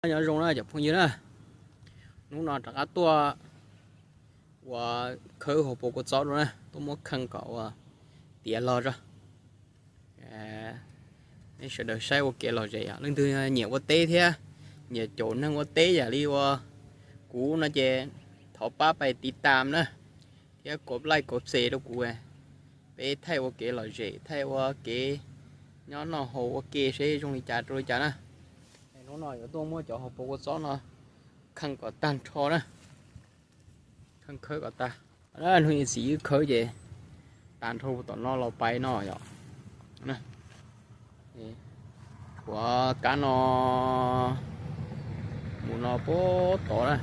Nyob zoo na cov phooj ywg na, hnub no rov qab tuaj ua khawb hauv paus kua txob rau na, tuaj muab kheej kom ua tiav log tso. Nej sawv daws saib ua kev lom zem, leej twg nyiam ua teb thiab nyiam caum neeg ua teb yam li ua kuv no ces thov pab pais tiv tam na, thiab kov like kov share rau kuv, peb thaij ua kev lom zem, thaij ua kev nyob noj haus ua ke seb zoo li cas rau li cas na. Hnub no yuav tuaj muab cov hauv paus kua txob no kheej kom tag nrho na, kheej khawb kom tag. Hnub ib txiv wb khawb ces tag nrho tom no los pais no yom. Tshuav kab no mus no puag tod na.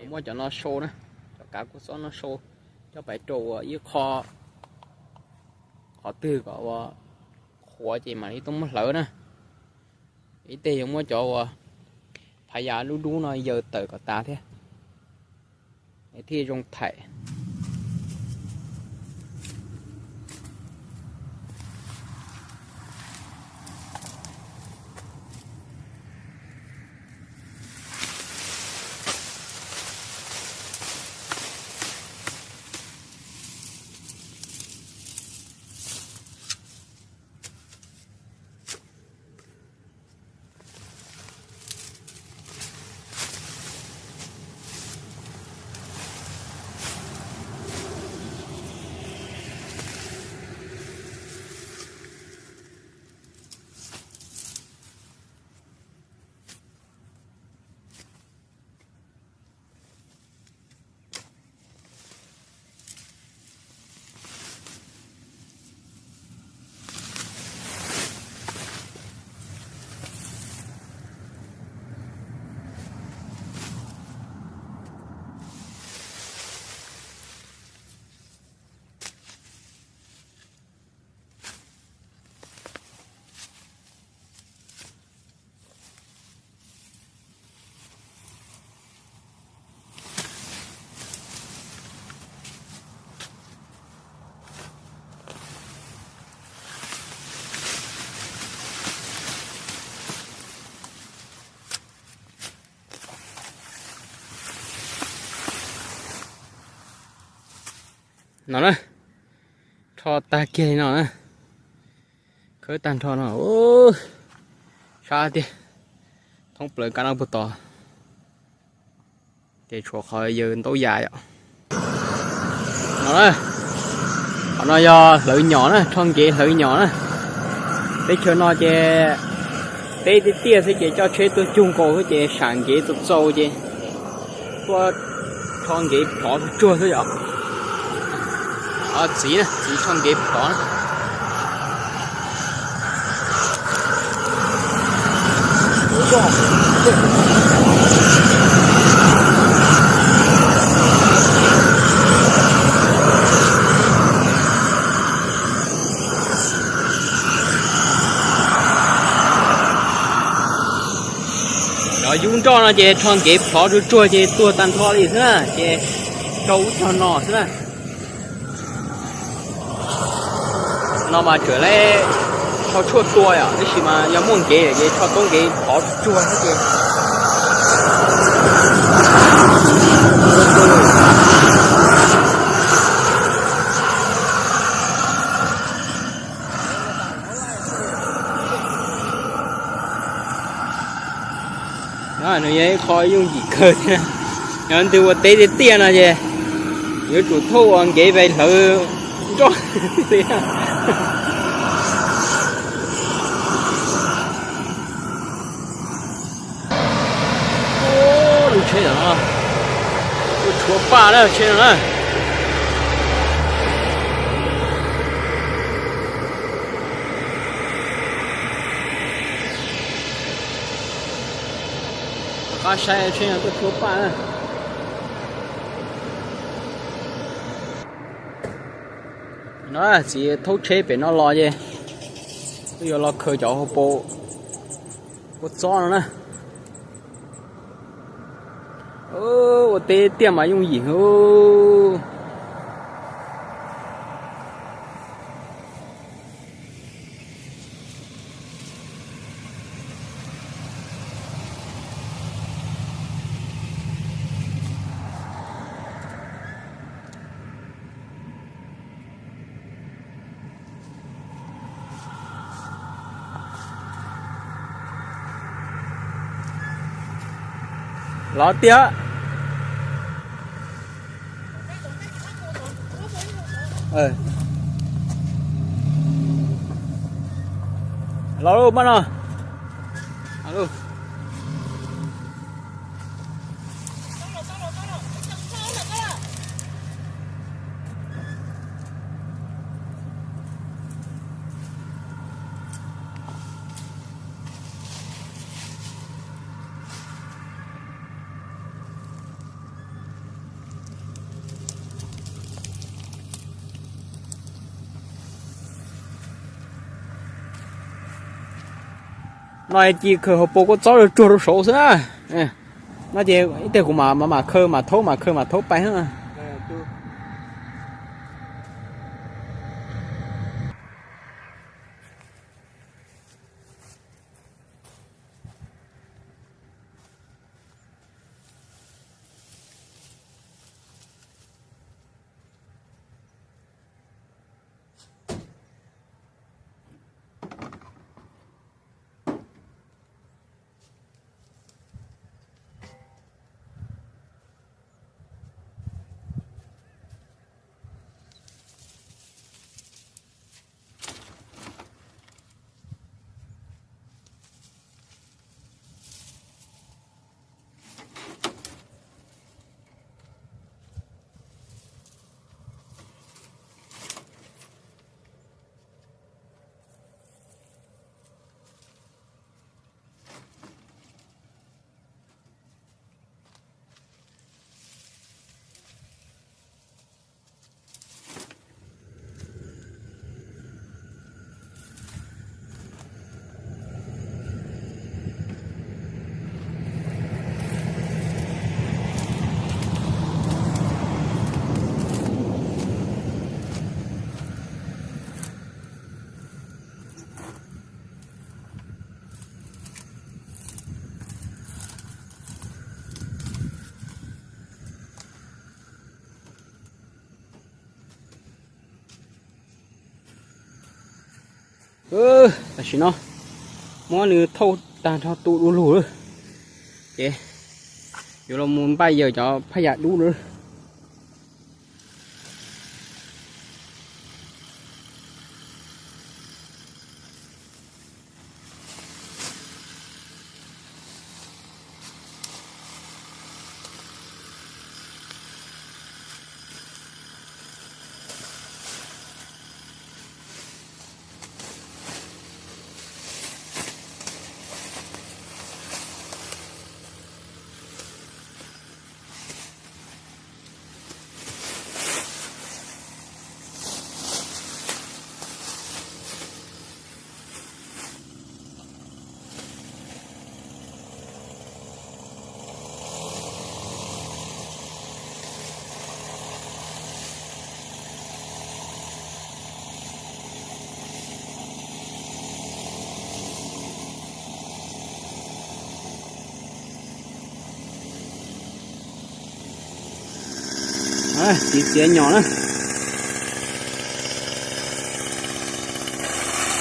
Muab cov no sau na, cov kav kua txob no sau coj pais rau ua ib qho, qhov twg kom ua qhuav ces mam li tuaj muab hlawv na. Ib teg yuav muab cov uas phav yas dub dub no yaws tawm kom tas thiab, thiaj zoo thaim. No na, rho tag kiag li no na, khawb tag nrho no, sab tiag, thoob plaws kab no puag tod. Ces tshuav qhov yawg ntaub yas yom. No, qhov no yog hlawv nyom na, rho nkev hlawv nyom na. Teb chaws no ces teb tiaj tiaj xwb ces coj tsheb tuaj cug nkaus xwb ces sam nkev txaus txaus ces tuaj rho nkev plhov tsuag tsuag xwb yom. Txiv na, txiv rho nkev plhov na. Cov yub nroj no ces rho nkev plhov tsuag tsuag ces tuag tag nrho li xwb na, ces rau ub rau no xwb na. No mas tseem lawv rho tshuaj tua yom, tab sis mas yog muaj nkev ces rho tau nkev plhov tsuag tsuag xwb ces. No nws yog ib qho yooj yim kawg thiab. Yog leej twg ua teb tiaj tiaj no ces yuav tsum thauj ua nkev pes hlawv nroj li. Lub tsheb no, lub tshuab paj na tsheb no na. Rov qab saib tsheb no tuaj tshuab paj na. No txiv thaub tsheb pem no los ces twb yuav los khaws cov hauv paus kua txob no na. Ua teb tiaj mas yooj yim. Los tiag. Los lub pab no. No ci khaws hauv paus kua txob tsuag rau saud xwb na. No ces ib teg kuv mam mam khaws mam thaub mam khaws mam thaub pais na. Tam sim no muab nws thauj tag nrho tu du lug lawm, ces yuav los mus npaj yawm cov phaj yam dub lawm. Tiv txiav nyom na.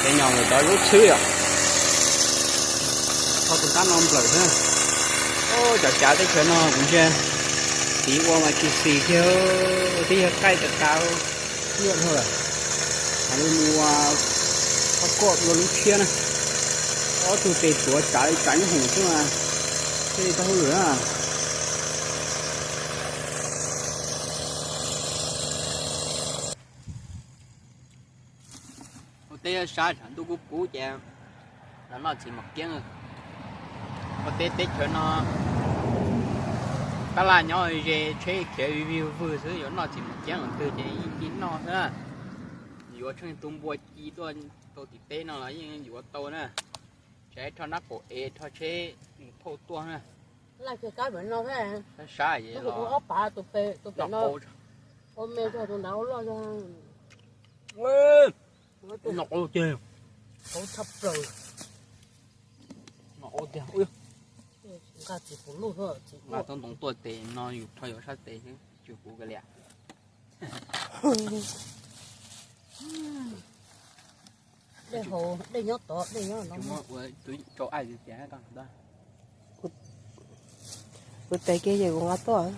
Txiav nyom lawm cov lub txhwb yom. Tho tus kab no nplawm xwb. Cov cav teb chaws no kuv ntsia tiv ua mas tsis xis kiag, twb yog qaij tas tas nyuaj dhau lawm. Mam li mus ua qhov koj dua lub tshiab na. Ob tug tes tuav tsav li tsav nyob hoom xwb mas thiaj li tau hauj lwm na. Ua teb sab tshav ntuj kub kub ces los noj txiv mos kiab. Ua teb teb chaws no tab laj nyob ze tsheb khiav vij vwg xwb, yuav noj txiv mos kiab los twg ces yeej ci noj xwb. Yuav tsheej tus npua ci tuaj rau tim teb no los yeej yuav tau na. Tsam rho nab qaum es rho tsheb mus thauj tuaj na. Sab sab es los ua me tus nrad ua loj. Noj qab tiag. Qauv tshaj plaws. Noj qab tiag. Nqa txiv puv luj, nqa tau ntoo tuaj tes no yus rho yuav sab tes xwb, tsis puv kiag li. Dej hauv, dej nyob tod, dej nyob no. Ua tus rau aim tias koj ntag. Kuv tes kiag ces kuv nqa tuaj.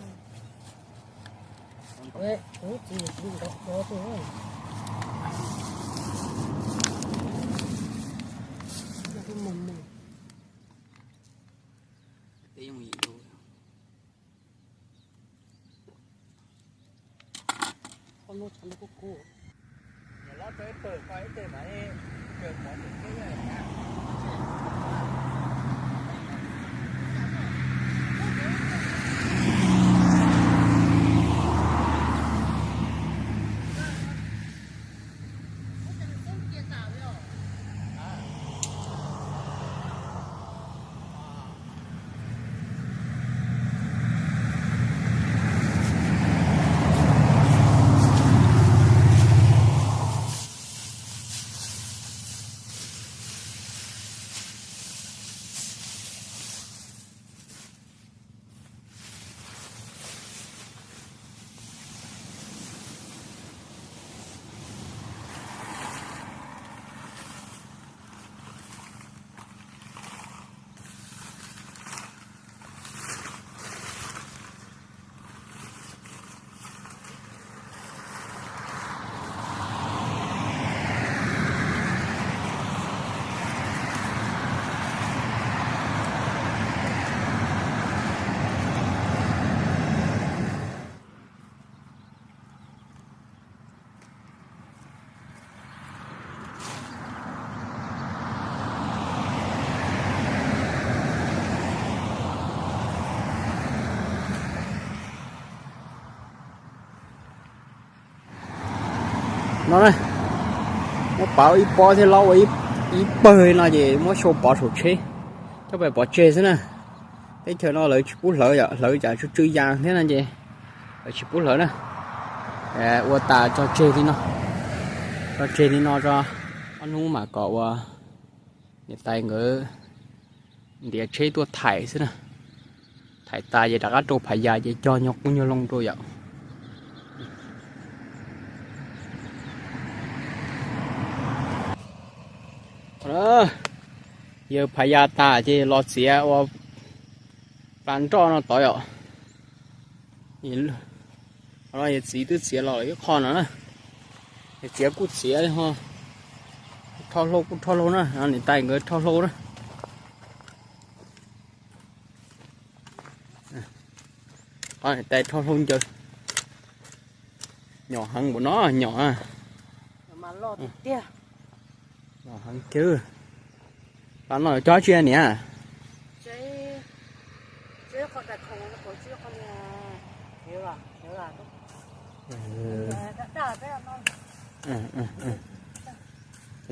No na, muab pov ib pob thiab lob ua ib pawg li no ces muab xyuas pov saum tsheb, coj pais pov tseg xwb na. Teb chaws no lawv tsis pub hlawv, hlawv cas tsw tsw yas thiab no ces lawv tsis pub hlawv na. Ua tas tso tseg li no, tso tseg li no tso, ob hnub mam kom ua niam tais nkawd ntiav tsheb tuaj thaim xwb na. Thaim tas ces rov qab rau Phaj Yas ces cog nyuag qub nyuag loo rau yom. Yawg Phaj Yas tas ces los txiav ua plas nroj no tod yom. Qhov no yawg txiv twb txiav los ib qho no na. Yawg txiav kuj txiav, rho hlau kuj rho hlau na, niam tais nkawd rho hlau na. Qhov niam tais rho hlau ncaws. Nyom heev npaum no, nyom. Nyom heev kiag. Pab no cog tsi niam?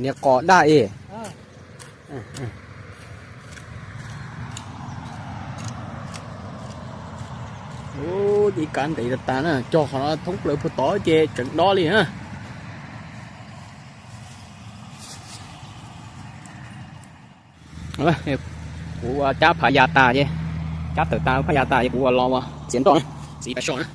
Niag qos daj es. Ib kab ntev tas tas na, cog qhov no thoob plaws puag tod ces tseem dob li na. Kuv ua cab Phaj Yas tas ces, cab tawm tas Phaj Yas tas ces kuv ua los ua txiav nroj na, txiv pais so na.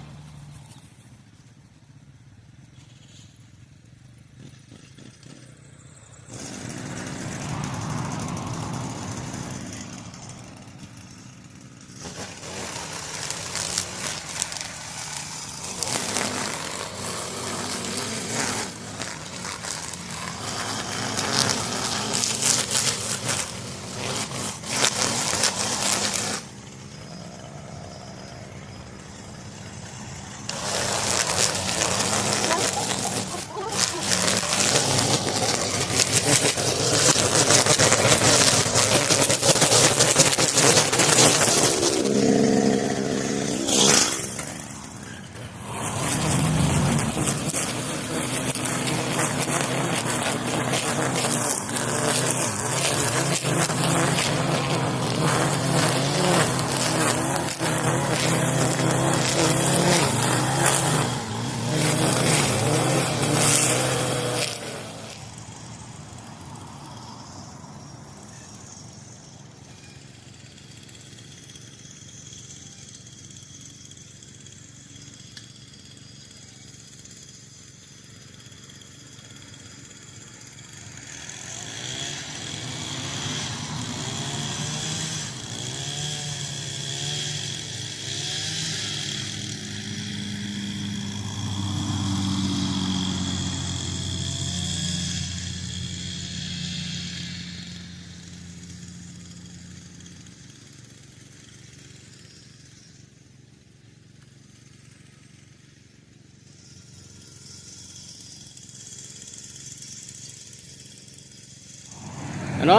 No,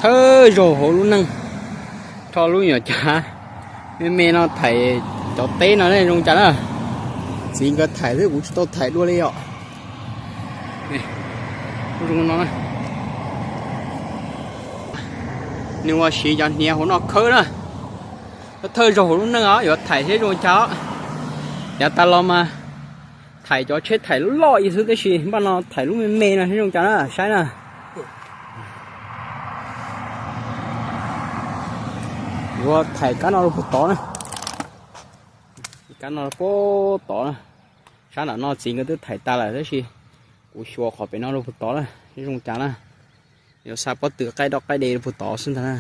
thawj zaug hauv lub neej, rho lub nyuam cav me me no thaim cov teb no ne zoo cas na. Txiv nkawd thaim xwb, kuv tsis tau thaim dua li os. Nws ua siv cov hniav hauv no khawb na. Thawj zaug hauv lub neej os, yuav thaim seb zoo cas os. Yav tas los mas thaim cov tsheb thaim loj loj ib xwb, tab sis npaj no thaim lub me me no seb zoo cas na, saib na. Yuav thaim kab no rau puag tod na. Kab no rau puag tod na. Sab nram no txiv nkawd twb thaim tas lawm tab sis kuv xyuas qhov pem no rau puag tod na, seb zoo cas na. Yuav xa pob tw qaij doj qaij de rau puag tod xwb ntag na.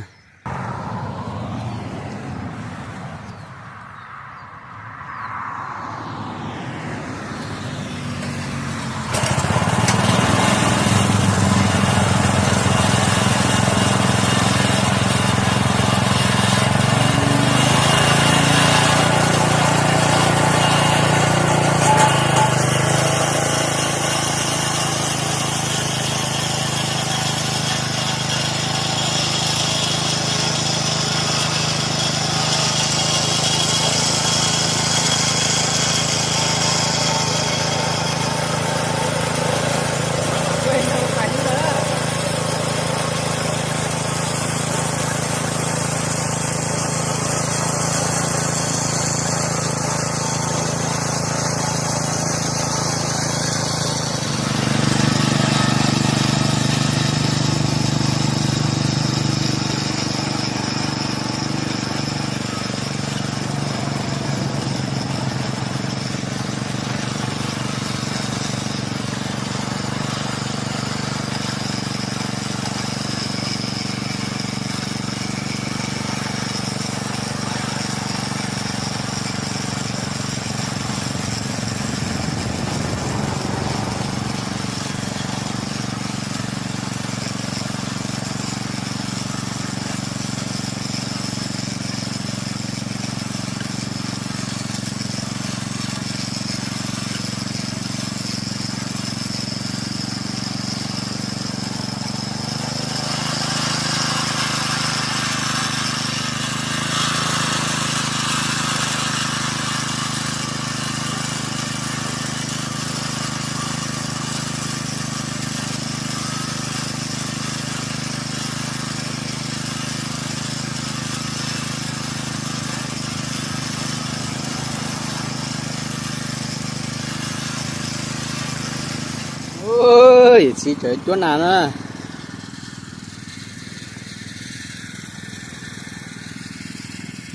Txiv tseem cuab nas na.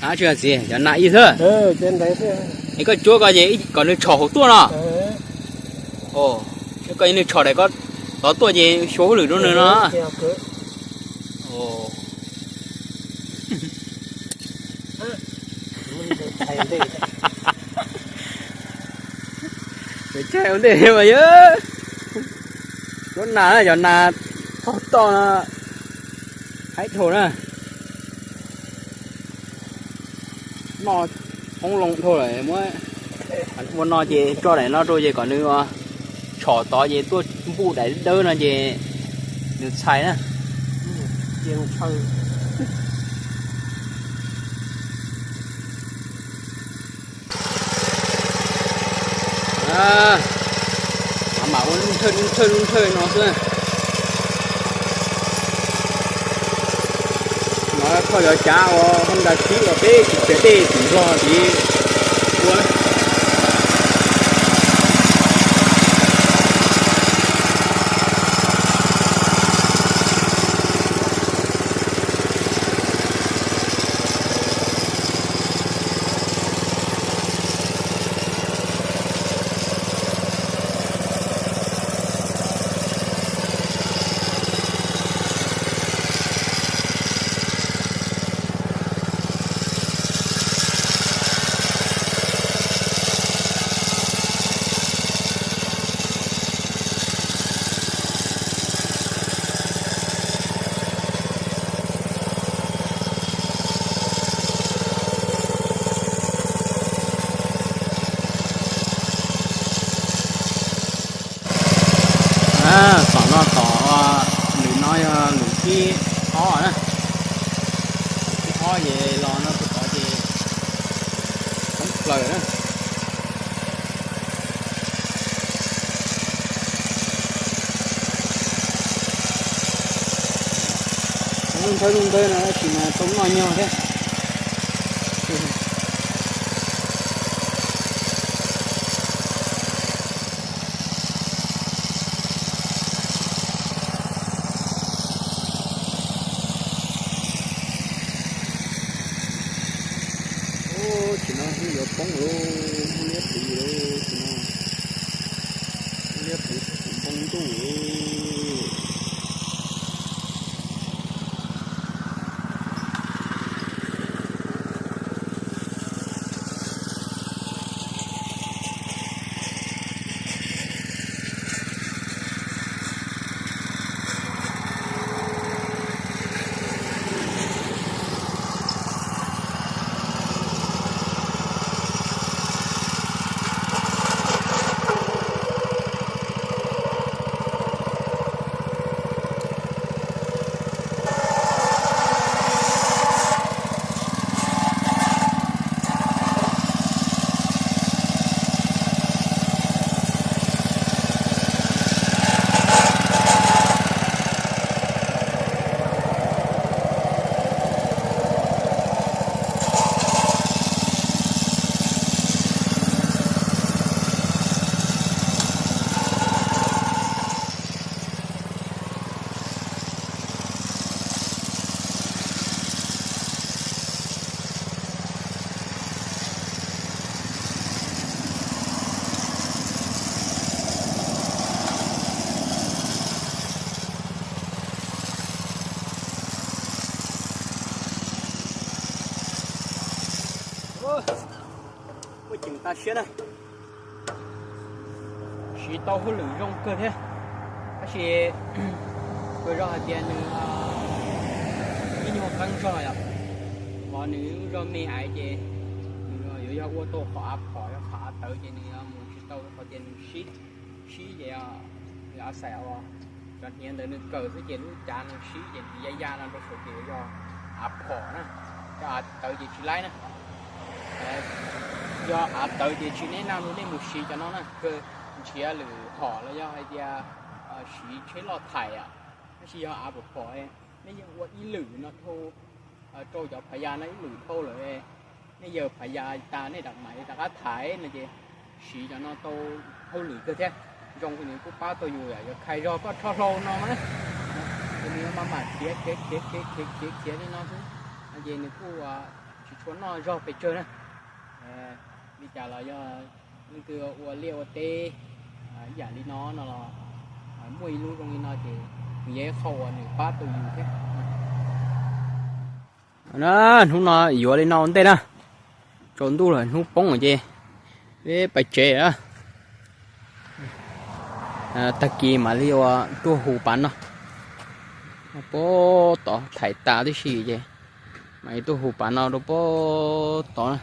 Tsis txiv, cov nas ib xwb. Es koj cuab ko ces kom nws tshom hauv tuaj no. Koj nws tshom daim ko tod tuaj ces xyuas hauj lwm rau nws no. Txaij ua ntej mas yog cuab nas, cov nas tog toj no, haib dhau na. Noj qoob loo dhau lawm, muab ua no ces tso daim no rau ces kom nws tshom tod ces tuaj npuj daim dawb no ces nws txhais na. Mam ua lub nthawj lub nthawj lub nthawj no xwb. No koj cov cav ua Honda Fit uas peb tsis txiav dej tim Nplog tid ua. thib ob na. Thib ob ces los no tus tod ces poob plaws na. Lub nthawb lub nthawb no tab sis mas tau noj nyog thiab. Ub, tsis no hnub yuav poob lawm, hnub liab pliv lawm tsis no. Hnub liab pliv txog tsaus ntuj lawm. Kuj ceem tas siab na. Siv tau hauj lwm zoo kawg thiab, tab sis kuj yog hais tias nws ib nyuag qeeb zog yom, vim nws lub zog me aiv ces nws yuav yog ua tau qhov av phom, yog qhov av tawv ces nws yuav mus tsis tau, qhov tias nws sib, sib ces nws av xais cov hniav ntawd nws kawm xwb ces lub cav nws sib ces nws ya ya no rau saum ces yog av phom na, cov av tawv ces tsis laib na. Yog av tawv ces tsis neb naj lug nej mus siv cov no na, kawg nrhiav lwm hom los yog hais tias siv tsheb loj thaiv, tab sis yog av phom phom nej yeej ua ib lwm no dhau rau cov phav yas no ib lwm dhau lawm, nej yawm phav yas tas nej rov mam rov qab thaiv no ces siv cov no tau hauj lwm kawg thiab. Zoo nws kuj pab tau yus yom, yuav khais zog koj rho hlau no mas, ces nws yuav maj mam khiav khiav khiav khiav khiav khiav li no xwb, ces nws kuj tsis tshua noj zog pes tsawg na. Li cas los yog leej twg ua liaj ua teb ib yam li no no los muaj ib lub zoo li no ces nws yog ib qho uas nws pab tau yus thiab. Hnub no yuav li no ua ntej na, tsaus ntuj lawm hnub poob ces peb pais tsev. Tag kis mam li ua tuaj hu pav no, puag tod thaiv tas tib si ces mam li tuaj hu pav no rau puag tod na.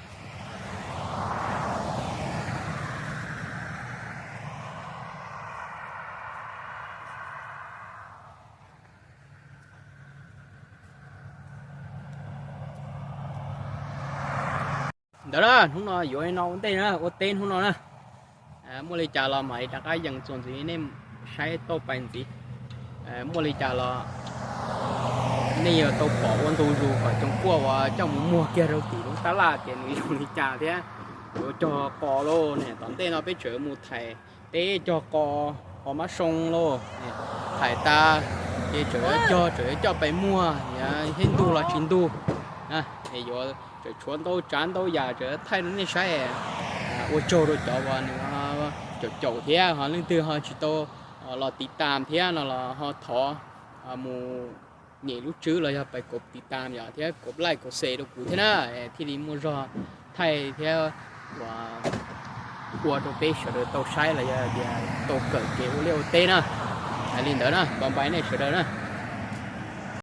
Ntawd na, hnub no yuav li no ua ntej na, ua teb hnub no na. Muaj li cas los mam li rov qab yees txuas ntxiv nej saib tau pais ntxiv. Muaj li cas los nej yuav tau pom ua ntu zus kom coom kuaj uas coj mus muag kiag rau tim lub tab laj tias nws zoo li cas thiab. Yuav cog qos lauj ne, tom ntej no peb tseem mus thaiv teb cog qos, qos mab soo lauj, thaiv tas ces tseem yuav cog, tseem yuav coj pais muag, thiab ntug los tsis ntug. Yuav tseem tshuav ntau tsav ntau yam tseem thaij rau nej saib. Ua tsaug rau cov uas nws caum caum thiab ho leej twg ho tsis tau los tiv tam thiab no los ho thov mus nyem lub tswb los yog pais kov tiv tam yom thiab kov like kov share rau kuv thiab na, thiaj li muaj zog thaij thiab ua rau peb sawv daws tau saib los yog tias tau kawm kev ua liaj ua teb na. Hais li ntawd na, npaj npais nej sawv daws na.